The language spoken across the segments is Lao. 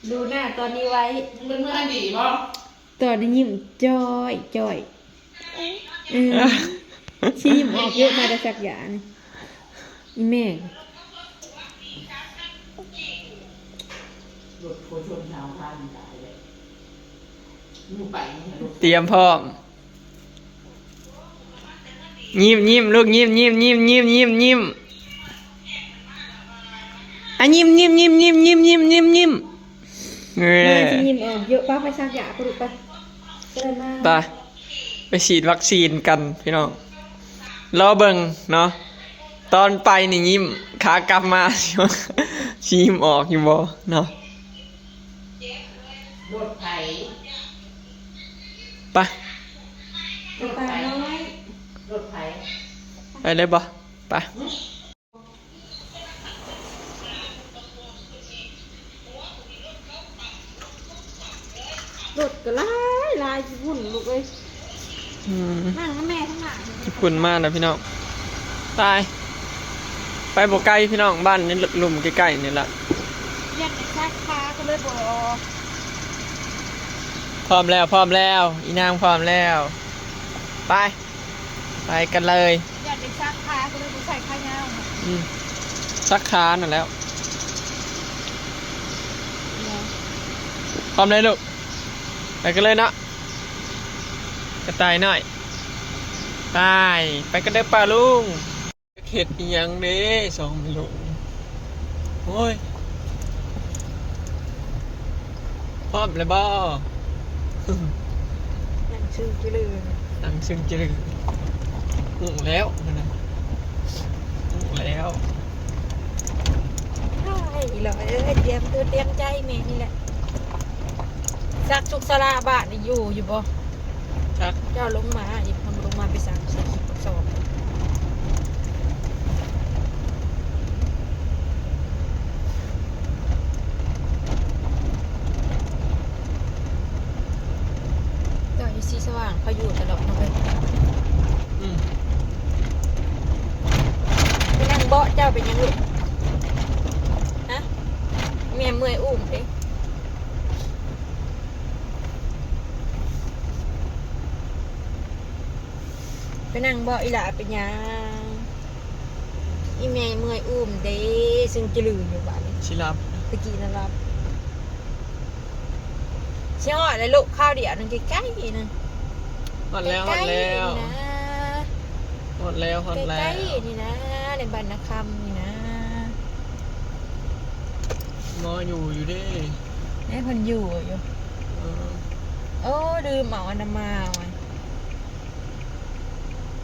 ດູໜ້າຕອນນີ້ໄວ້ ເປັນເມື່ອດີບໍ່? ຕອນນີ້ຍິ້ມຈ້ອຍໆ ເອີ ຊິຍິ້ມອອກເຍອະ ມາແຕ່ສັກຢານີ້ ອີແມ່ ຕຽມພ້ອມ. ຍິ້ມ ຍິ້ມລູກ ຍິ້ມ ຍິ້ມ ຍິ້ມ ຍິ້ມ ຍິ້ມ ຍິ້ມ ອາ ຍິ້ມ ຍິ້ມ ຍິ້ມ ຍິ້ມ ຍິ້ມ ຍິ້ມ ຍິ້ມ ຍິ້ມ ເອີ ມາຊິຍິ້ມອອກຢູ່. ໄປ ໄປສັກຢາພຸ້ນລູກ ໄປ ໄປ ໄປ ໄປສີດວັກຊີນກັນພີ່ນ້ອງ. ລໍເບິ່ງເນາະ ຕອນໄປນີ້ຍິ້ມ ຂາກັບມາ ຊິຍິ້ມອອກຢູ່ບໍ່ເນາະ? ລົດໃຜ? ໄປ ລົດໃຜ? ລົດໃຜ? ໄປເລີຍບໍ່? ໄປ ລົດກໍຫຼາຍຫຼາຍ ຂີ້ຝຸ່ນລູກເອີຍ. ອືມ ນັ່ງນຳແມ່ຂ້າງຫຼັງ. ຂີ້ຝຸ່ນມາແລ້ວພີ່ນ້ອງ. ຕາຍ ໄປບໍ່ໄກພີ່ນ້ອງ ບ້ານໃນລຸ່ມໃກ້ໆນີ້ລະ. ຢ້ານໄປຊັກຜ້າກໍເລີຍບໍ່ອອກ. ພ້ອມແລ້ວ ພ້ອມແລ້ວ ອີນາງພ້ອມແລ້ວ. ໄປ ໄປກັນເລີຍ. ຢ້ານໄປຊັກຜ້າກໍເລີຍບໍ່ໃສ່ຂາຍາວ. ອືມ ຊັກຂານັ້ນແລ້ວ. ພ້ອມເລີຍລູກ ໄປກັນເລີຍເນາະ ກະຕ່າຍນ້ອຍ. ໄປ ໄປກັນເດີປ້າລຸງ. ເຮັດອີ່ຫຍັງເດ້ສອງແມ່ລູກ? ໂອ້ຍ ພ້ອມແລ້ວບໍ່? ນັ່ງຊຶ້ງຈື່ລື ນັ່ງຊຶ້ງຈື່ລື. ຮູ້ແລ້ວຫັ້ນນະ ຮູ້ແລ້ວ. ໂອ້ຍ ອີ່ຫຼ້ອຍເອີຍ ຕຽມຕົວຕຽມໃຈແມ່ນີ້ແຫຼະ. ສັກສຸກສາລາບ້ານນີ້ຢູ່ຢູ່ບໍ່? ຈັກ ເຈົ້າລົງມາອີກ ເຮົາບໍ່ລົງມາໄປສັກ ໃສ່ຄລິບສອງ. ເຈົ້າຢູ່ສີສະຫວ່າງ ເຂົາຢູ່ຕະຫຼອດເນາະເອີຍ. ອືມ ໄປນັ່ງເບາະເຈົ້າເປັນຫຍັງລູກ? ຮະ ແມ່ເມື່ອຍອູ້ມເດ້. ໄປນັ່ງເບາະອີ່ຫຼ້າ ເປັນຫຍັງ? ອີ່ແມ່ເມື່ອຍອູ້ມເດ້ ຊຶ້ງຈື່ລືຢູ່ບາດນີ້. ຊິຫຼັບ ຕະກີ້ນະຫຼັບ. ຊິຮອດແລ້ວລູກ ຄາວດຽວໜຶ່ງ ໃກ້ໆໜຶ່ງ. ຮອດແລ້ວ ຮອດແລ້ວ ໃກ້ໆນີ້ນະ ຮອດແລ້ວ ຮອດແລ້ວ ໃກ້ໆນີ້ນະ ໃນບ້ານນາຄຳນີ້ນະ. ໝໍຢູ່ຢູ່ເດ້ ໃຫ້ເພິ່ນຢູ່ຢູ່. ເອີ ໂອ້ ລືມເອົາອັນນັ້ນມາວ່າ.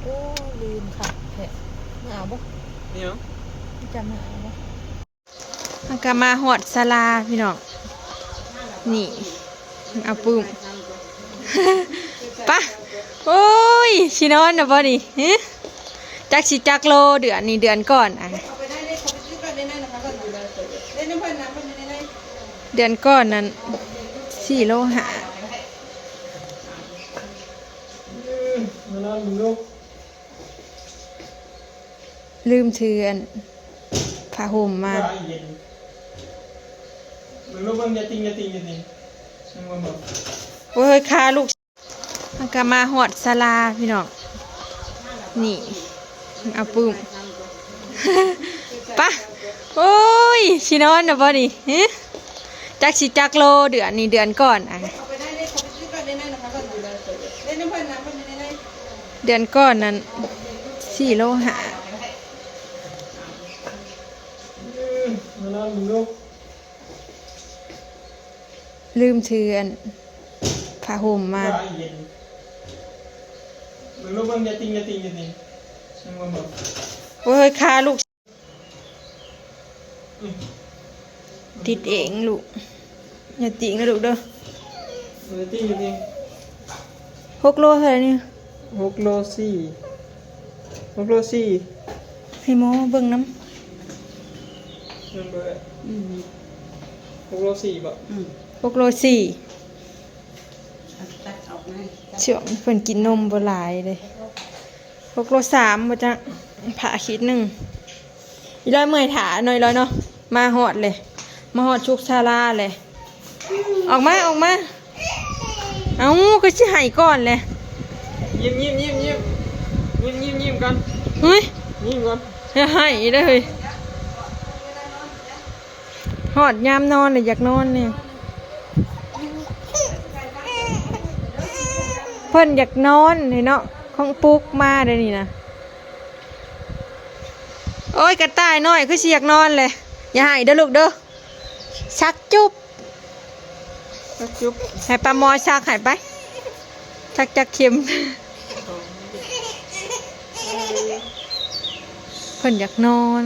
ໂອ້ ລືມຄັກແທ້. ເມືອເອົາບໍ່? ເອີ ຈະເມືອເອົາບໍ່? ເຮົາກໍມາຮອດສາລາພີ່ນ້ອງ ນີ້ ເອົາປຶ້ມ ປະ ໂອ້ຍ ຊິນອນນະບໍ່ນີ້? ຮະ ຈັກຊິຈັກໂລ ເດືອນນີ້ ເດືອນກ່ອນ ອ່ະ ເດືອນກ່ອນນັ້ນ ສີ່ໂລຫ້າ. ລືມຖືອັນຜ້າຫົ່ມມາ. ໂອ້ຍ ຄາລູກ. ເຮົາກໍມາຮອດສາລາພີ່ນ້ອງ ນີ້ ເອົາປຶ້ມ ປະ ໂອ້ຍ ຊິນອນນະບໍ່ນີ້? ຮະ ຈັກຊິຈັກໂລ ເດືອນນີ້ ເດືອນກ່ອນ ອ່ະ ເດືອນກ່ອນນັ້ນ ສີ່ໂລຫ້າ. ລືມຖືອັນຜ້າຫົ່ມມາ. ໂອ້ຍ ຄາລູກ. ຕິດເອງລູກ ຢ່າຕິງນະລູກເດີ. ຫົກໂລເທົ່າໃດນີ້? ຫົກໂລສີ່ ຫົກໂລສີ່ ໃຫ້ໝໍເບິ່ງນຳ. ຫົກໂລສີ່ບໍ? ຫົກໂລສີ່. ຊ່ວງເພິ່ນກິນນົມບໍ່ຫຼາຍເດ້. ຫົກໂລສາມບໍ່ຈັກ ພາຂີດໜຶ່ງ. ອີຫຼອຍເມື່ອຍຖ້າໜ້ອຍ ອີຫຼອຍເນາະ. ມາຮອດເລີຍ ມາຮອດສຸກສາລາເລີຍ. ອອກມາ ອອກມາ. ເອົ້າ ຄືຊິໃຫ້ກ່ອນແຫຼະ. ຍິ້ມໆໆໆ ຍິ້ມໆໆກ່ອນ. ເຮີ້ຍ ຍິ້ມກ່ອນ. ຢ່າໃຫ້ເດີເຮີ້ຍ. ຮອດຍາມນອນແລ້ວ ຢາກນອນແດ່. ເພິ່ນຢາກນອນເນາະ ຂອງປຸກມາເດ້ນີ້ນະ. ໂອ້ຍ ກະຕ່າຍນ້ອຍ ຄືຊິຢາກນອນແຫຼະ. ຢ່າໃຫ້ເດີລູກເດີ. ຊັກຈຸບ ຈັກຈຸບ ໃຫ້ປ້າໝໍສັກໃຫ້ໄປ. ສັກຈັກເຂັມ. ເພິ່ນຢາກນອນ.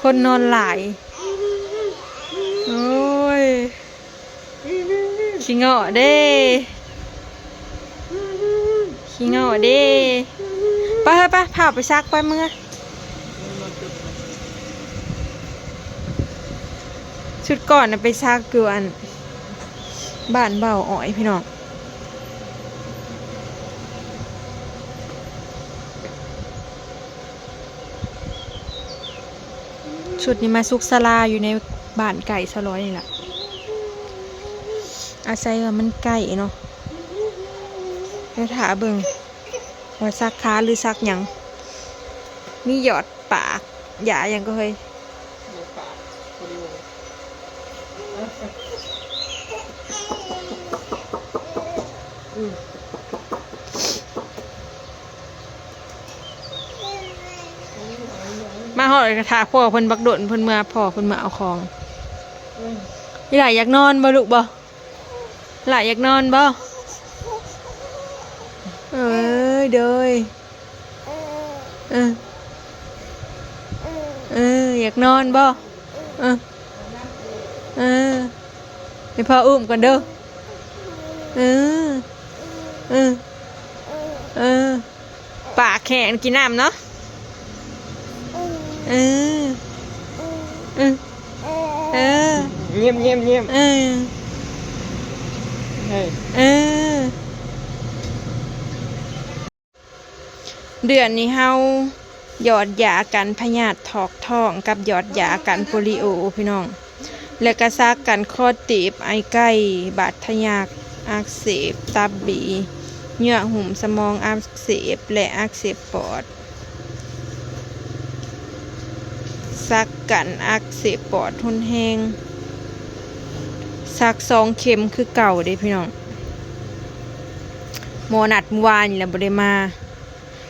ຄົນນອນຫຼາຍ. ໂອ້ຍ. ຂີ້ເງາະເດ້ ຂີ້ເງາະເດ້. ໄປເຮີ້ຍ ໄປ ພາໄປຊັກ ໄປເມືອ. ຊຸດກ່ອນນະໄປຊັກຢູ່ອັນ ບ້ານເບົາອ້ອຍ ພີ່ນ້ອງ. ຊຸດນີ້ມາສຸກສາລາຢູ່ໃນບ້ານໃກ້ສາວລອຍນີ້ລະ. ອາໄສວ່າມັນໃກ້ເນາະ. ດຽວຖ້າເບິ່ງວ່າສັກຂາຫຼືສັກຫຍັງ. ມີຢອດປາກ ຢາຫຍັງກໍເຮີ້ຍ. ມາຮອດກະຖ້າພໍ່ເພິ່ນບັກດົນ ເພິ່ນເມືອ ພໍ່ເພິ່ນເມືອເອົາຂອງ. ອີ່ຫຼ້າຢາກນອນບໍ່ລູກບໍ່? ຫຼ້າຢາກນອນບໍ່? ເອີ ໂດຍ. ເອີ ເອີ ຢາກນອນບໍ່? ເອີ ເອີ ໃຫ້ພໍ່ອຸ້ມກ່ອນເດີ. ເອີ ເອີ ເອີ ປາກແຂງ ກິນນ້ຳເນາະ. ເອີ ເອີ ເອີ ງຽມໆໆ ເອີ ເອີ ເອີ. ເດືອນນີ້ເຮົາຢອດຢາກັນພະຍາດຖອກທ້ອງກັບຢອດຢາກັນໂປລິໂອ ພີ່ນ້ອງ ແລະກະສັກກັນຄໍຕີບ ໄອໄກ່ ບາດທະຍັກ ອັກເສບ ຕັບບີ ເຍື່ອຫຸ້ມສະໝອງອັກເສບ ແລະ ອັກເສບປອດ. ສັກກັນອັກເສບປອດຮຸນແຮງ. ສັກສອງເຂັມຄືເກົ່າເດ້ພີ່ນ້ອງ. ໝໍນັດມື້ວານນີ້ແຫຼະ ບໍ່ໄດ້ມາ.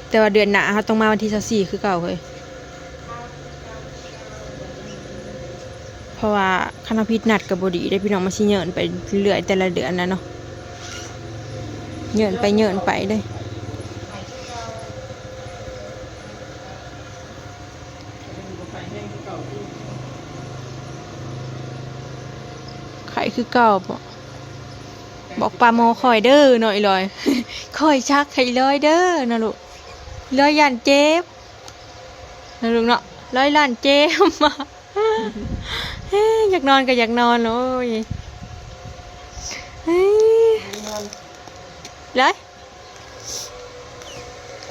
ແຕ່ວ່າເດືອນໜ້າເຮົາຕ້ອງມາວັນທີຊາວສີ່ຄືເກົ່າເຮີ້ຍ. ເພາະວ່າຄັນເຮົາຜິດນັດກໍບໍ່ດີເດ້ພີ່ນ້ອງ, ມັນຊິເຍີນໄປເລື້ອຍແຕ່ລະເດືອນນະເນາະ, ເຍີນໄປເຍີນໄປເດ້. ໄຂ້ຄືເກົ່າບໍ? ບອກປ້າໝໍຂ້ອຍເດີເນາະ ອີຫຼອຍ, ຂ້ອຍສັກໃຫ້ອີຫຼອຍເດີເນາະລູກ, ອີຫຼອຍຢ້ານເຈັບເນາະລູກເນາະ, ອີຫຼອຍຢ້ານເຈັບ. ຢາກນອນກໍຢາກນອນ ໂອ້ຍ ເຮີ້ຍ ເລີຍ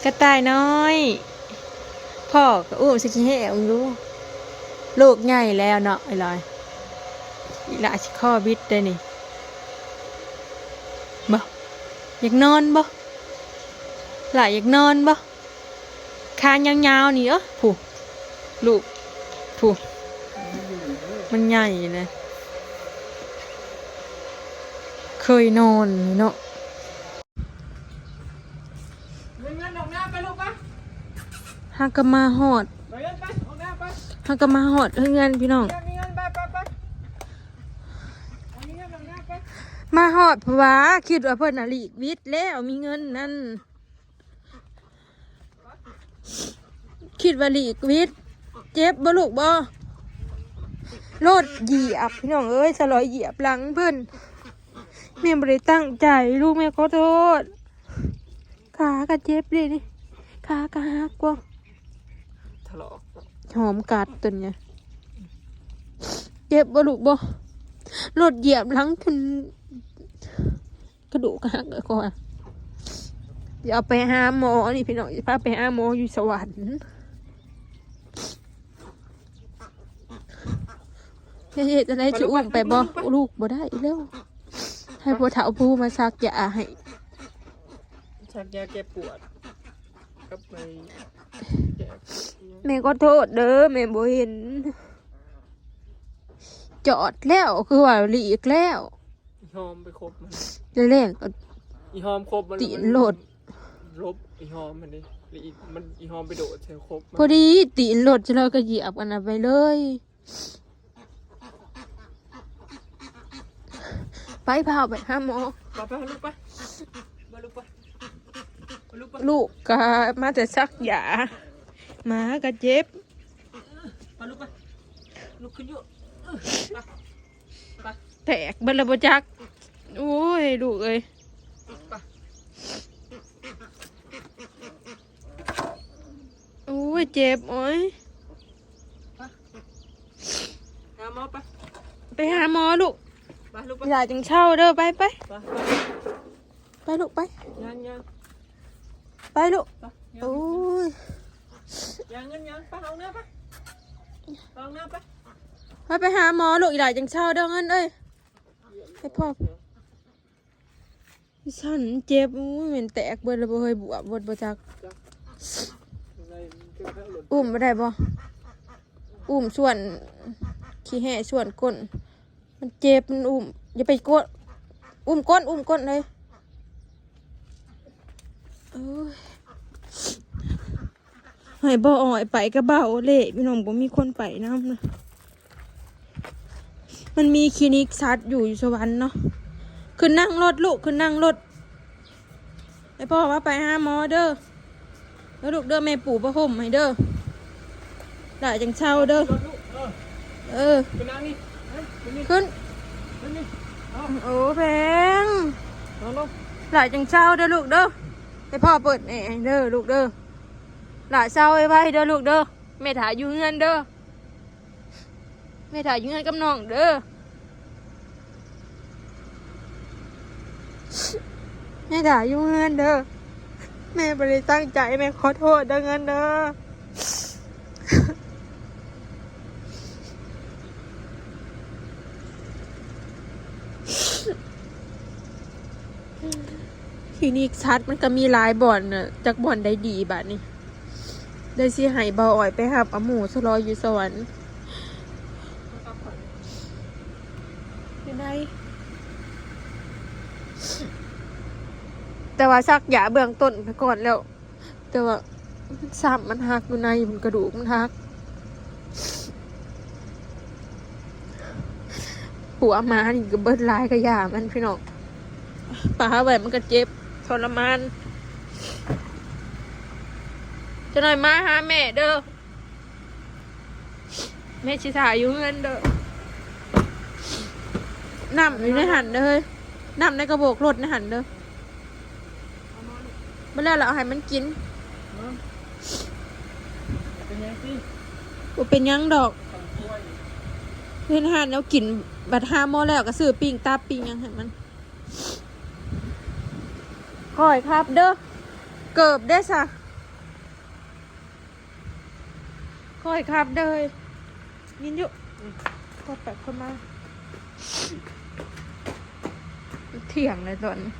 ກະຕ່າຍນ້ອຍ ພໍ່ກໍອຸ້ມຊິຂີ້ແຫ້ວຢູ່. ລູກໃຫຍ່ແລ້ວເນາະ ອີຫຼອຍ, ອີຫຼ້າຊິຄໍບິດໄດ໋ນີ້. ບໍ່ ຢາກນອນບໍ່? ຫຼ້າຢາກນອນບໍ່? ຂາຍາວໆນີ້ ເອີ ຜູ້ ລູກ ຜູ້ ມັນໃຫຍ່ເລີຍ ເຄີຍນອນເນາະ. ຫາກະມາຮອດ ຫາກະມາຮອດເຮືອນພີ່ນ້ອງ, ມາຮອດເພາະວ່າຄິດວ່າເພິ່ນນະຫຼີກວິດແລ້ວ ມີເງິນນັ້ນ. ຄິດວ່າຫຼີກວິດ. ເຈັບບໍ່ລູກບໍ່? ລົດຢຽບ ພີ່ນ້ອງເອີຍ, ສະຫຼອຍຢຽບຫຼັງເພິ່ນ. ແມ່ບໍ່ໄດ້ຕັ້ງໃຈ ລູກ, ແມ່ຂໍໂທດ. ຂາກໍເຈັບເດ້ນີ້, ຂາກໍຫັກກວ່າ ຖະຫຼອກ ຫອມກັດຕົວນີ້. ເຈັບບໍ່ລູກບໍ່? ລົດຢຽບຫຼັງຈົນ ກະດູກຫັກແລ້ວກໍວ່າ. ຊິເອົາໄປຫາໝໍນີ້ພີ່ນ້ອງ, ຊິພາໄປຫາໝໍຢູ່ສະຫວັນ. ເຮັດຈັ່ງໃດ ຈະອຸ້ມໄປບໍ່? ລູກບໍ່ໄດ້ແລ້ວ ໃຫ້ພໍ່ເຖົ້າຜູ້ມາສັກຢາໃຫ້ ສັກຢາແກ້ປວດກັບໄປແກ້ ແມ່ຂໍໂທດເດີ ແມ່ບໍ່ເຫັນ. ຈອດແລ້ວ ຄືວ່າຫຼີກແລ້ວ. ອີຫອມໄປຄົບມັນ ແລງໆ ອີຫອມຄົບມັນ ຕີນໂລດ ຫຼົບອີຫອມຫັ້ນເດ້ ແລ້ວອີກມັນ ອີຫອມໄປໂດດໃສ່ຄົບມັນ ພໍດີຕີນໂລດ ແລ້ວກໍຢຽບອັນນັ້ນໄປເລີຍ. ໄປ ພາໄປຫາໝໍ ໄປ ໄປ ລູກໄປ ໄປ ລູກໄປ ໄປ ລູກໄປ ລູກກໍມາແຕ່ສັກຢາ ໝາກໍເຈັບ ໄປ ລູກໄປ ລຸກຂຶ້ນຢູ່ ໄປ ໄປ ແຕກເບິດແລ້ວບໍ່ຈັກ. ໂອ້ຍ ລູກເອີຍ ໄປ ໂອ້ຍ ເຈັບ ໂອ້ຍ ໄປ ຫາໝໍໄປ ໄປຫາໝໍລູກ ໄປລູກໄປ ຢ່າຈັ່ງເຊົາເດີ ໄປ ໄປ ໄປ ໄປລູກໄປ ຍ່າງໆ ໄປລູກ ໄປ ຍ່າງ ໂອ້ຍ ຍ່າງເງິນຍ່າງ ໄປຫ້ອງນ້ຳໄປ ໄປຫ້ອງນ້ຳໄປ ໄປ ໄປຫາໝໍລູກ ອີຫຼ້າຈັ່ງເຊົາເດີເງິນເອີຍ ໃຫ້ພໍ່ ຊັ້ນເຈັບ ໂອ້ຍ ແມ່ນແຕກເບິດແລ້ວບໍ່ເຮີ້ຍ ບວມເບິດບໍ່ຈັກ ອຸ້ມບໍ່ໄດ້ບໍ່? ອຸ້ມສ່ວນຂີ້ແຫ້ສ່ວນກົ້ນ ມັນເຈັບ ມັນອຸ້ມ ຢ່າໄປກົດ ອຸ້ມກົ້ນ ອຸ້ມກົ້ນເລີຍ ໂອ້ຍ. ໃຫ້ບ່າວອ້ອຍໄປກັບບ່າວເລ ພີ່ນ້ອງ ບໍ່ມີຄົນໄປນຳນະ ມັນມີຄລີນິກສັດຢູ່ ຢູ່ສະຫວັນເນາະ ຂຶ້ນນັ່ງລົດລູກ ຂຶ້ນນັ່ງລົດ ໃຫ້ພໍ່ພາໄປຫາໝໍເດີ ເດີລູກເດີ ແມ່ປູຜ້າຫົ່ມໃຫ້ເດີ ຫຼ້າຈັ່ງເຊົາເດີ ເອີ ເອີ ຂຶ້ນ ຂຶ້ນນີ້ ຂຶ້ນນີ້ ເອົາ ໂອ້ ແພງ ນອນລົງ ຫຼ້າຈັ່ງເຊົາເດີລູກເດີ ໃຫ້ພໍ່ເປີດແອໃຫ້ເດີລູກເດີ ຫຼ້າເຊົາໄວໆເດີລູກເດີ ແມ່ຖ້າຢູ່ເຮືອນເດີ ແມ່ຖ້າຢູ່ເຮືອນກັບນ້ອງເດີ ແມ່ຖ້າຢູ່ເຮືອນເດີ ແມ່ບໍ່ໄດ້ຕັ້ງໃຈ ແມ່ຂໍໂທດເດີເງິນເດີ. ຄລີນິກສັດມັນກໍມີຫຼາຍບ່ອນນະ ຈັກບ່ອນໃດດີບາດນີ້ ເລີຍຊິໃຫ້ບ່າວອ້ອຍໄປຮັບເອົາໝູ່ສະຫຼໍຢູ່ສະຫວັນ ຢູ່ໃນ ແຕ່ວ່າສັກຢາເບື້ອງຕົ້ນໄປກ່ອນແລ້ວ. ແຕ່ວ່າມັນຊ້ຳ ມັນຫັກຢູ່ໃນ ມັນກະດູກມັນຫັກ ຜົວໝານີ້ກໍເບິດຫຼາຍກະຢ່າມັນ ພີ່ນ້ອງ ປາໄວ້ມັນກໍເຈັບທໍລະມານ ຈັກໜ້ອຍມາຫາແມ່ເດີ ແມ່ຊິຖ້າຢູ່ເຮືອນເດີ ນ້ຳຢູ່ໃນຫັ້ນເດີເຮີ້ຍ ນ້ຳໃນກະບອກລົດໃນຫັ້ນເດີ. ເອົາມາລູກ ບໍ່ແລ້ວລະເອົາໃຫ້ມັນກິນ ເອີ ເປັນຫຍັງຕິ ບໍ່ເປັນຫຍັງດອກ ເຫັນຮ້ານແນວກິນ ບັດຫາໝໍແລ້ວກໍຊື້ປີ້ງຕັບປີ້ງຫຍັງໃຫ້ມັນ ຄ່ອຍຂັບເດີ ເກີບເດ້ຊະ. ຄ່ອຍຂັບເດີ ຍິນຢູ່ ອືມ ຄ່ອຍໄປຄ່ອຍມາ ທ່ຽງແລ້ວຕອນນີ້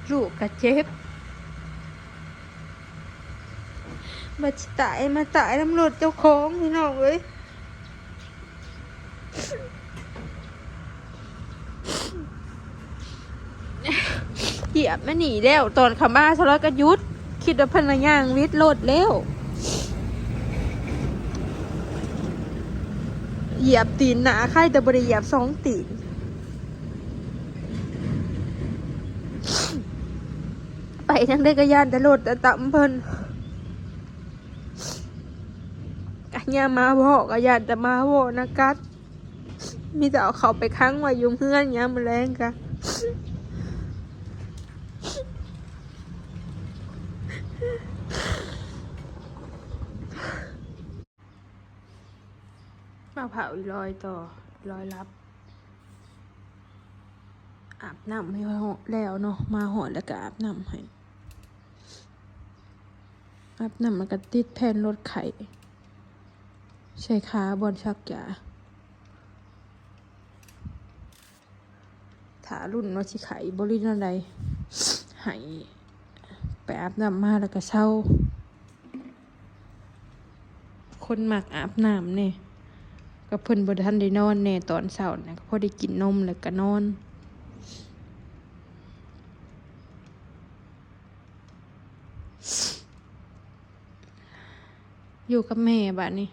ລູກກະເຈັບ ບັດຊິຕາຍ ມາຕາຍນຳລົດເຈົ້າຂອງ ພີ່ນ້ອງເອີຍ. ຢຽບມານີ້ແລ້ວ ຕອນເຂົ້າມາສະຫຼອດກໍຢຸດ ຄິດວ່າເພິ່ນວ່າຍ່າງຫວິດລົດແລ້ວ ຢຽບຕີນໜ້າ ໄຄແຕ່ບໍ່ໄດ້ຢຽບສອງຕີນ ໄປທາງໃດກໍຢ້ານແຕ່ລົດຕຳເພິ່ນ ກະຍາມມາເວາະ ກະຢ້ານແຕ່ມາເວາະນະກັດ ມີແຕ່ເອົາເຂົ້າໄປຂັງໄວ້ຢູ່ເຮືອນ ຍາມມື້ແລງກະ ມາເຝົ້າອີ່ຫຼອຍຕໍ່ ອີ່ຫຼອຍຫຼັບ ອາບນ້ຳໃຫ້ແລ້ວເນາະ ມາຮອດແລ້ວກະອາບນ້ຳໃຫ້. ອາບນ້ຳ ແລ້ວກໍຕິດແຜ່ນລົດໄຂ້ ໃສ່ຂາບ່ອນສັກຢາ. ຖ້າລຸ້ນວ່າຊິໄຂ້ບໍ່ ຫຼື ແນວໃດ ໃຫ້ໄປອາບນ້ຳມາແລ້ວກໍເຊົາ. ຄົນມັກອາບນ້ຳແດ່ ກໍເພິ່ນບໍ່ທັນໄດ້ນອນແດ່ ຕອນເຊົ້ານະ ກໍພໍໄດ້ກິນນົມແລ້ວກໍນອນ. ຢູ່ກັບແມ່ບາດນີ້.